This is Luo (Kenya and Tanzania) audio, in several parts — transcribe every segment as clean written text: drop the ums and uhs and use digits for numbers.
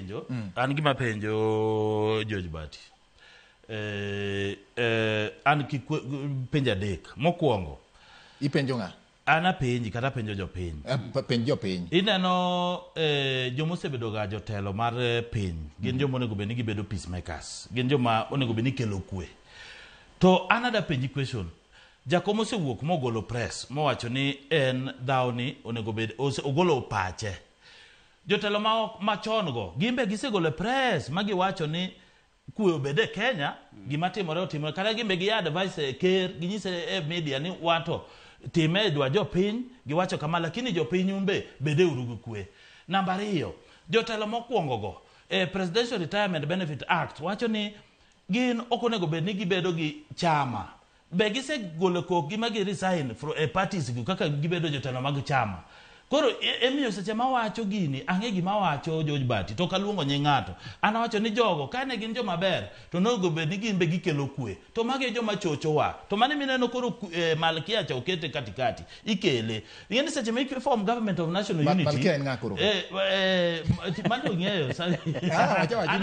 penjo, an gima penjo George Bati. An ki penjo adek. Mokwongo, Ipenjo ng'a? An apenji kata apenjo jopiny. Penj jopiny. Ineno joma osebedo ga jotelo mar piny gin joma onego bed ni gibedo peacemakers. Gin joma onego bed ni kelo kwe. To an ada penji question. Jakom osewuok mogolo press mowacho ni en dhawni onego bed ogolo pache. Jotelo ma ok machon go gin be gisegolo e press ma giwacho ni kwe obed e Kenya, gima timore otimore. Kata gin be gi advice e ker, ginyise e media ni wato time e dwa jopiny, giwacho kama, lakini jopiny un be bede uru gi kwe. Namba ariyo, jotelo mokwongo go, e Presidential Retirement Benefit Act wacho ni gin ok onego bed ni gibedo gi chama. Be gisegolo kokgi ma gi resign from e parties go kaka gibedo jotelo mag chama. Koro emiyo seche mawacho gini, ang'e gima awacho George Bati, to ok aluongo nying ng'ato. An awacho ni jogo, kane gin joma ber, to onego bed ni gin be gikelo kwe. To magi e joma chochowa. To mano mineno koro Malkia cha okete katikati, ikele. Ing'e ni seche ma form government of national unity. Malkia en ng'a koro? Mano ong'eyo. Ah, wacha wacha,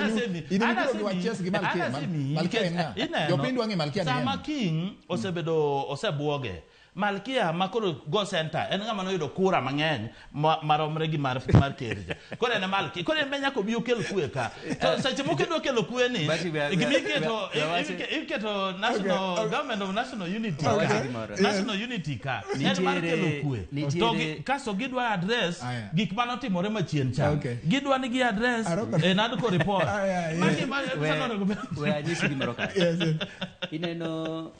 in ema ibiro gi wach chess gi Malkia. Malkia en ng'a? Ineno, Jopiny dwa ng'e Malkia ni en sama ng'a. King osebedo osebuoge, Malkia ma koro go center en ng'ama noyudo kura mang'eny maromre gi mar ker cha. Koro en e Malkia. Koro en be nyaka obi okel kwe ka. To seche moko idwa kelo kwe ni, Basi gima iketo, iketo national government of national unity Awacho ka. gimoro. National unity ka. En mar kelo kwe. To kasto gidwa address Aya. gik manotimore machien cha. Gidwa ni gi address Aroko- e NADCO report. Aya, yeah. Magi ma- We onego bed- we anyisi gimoro ka. Yes. Ineno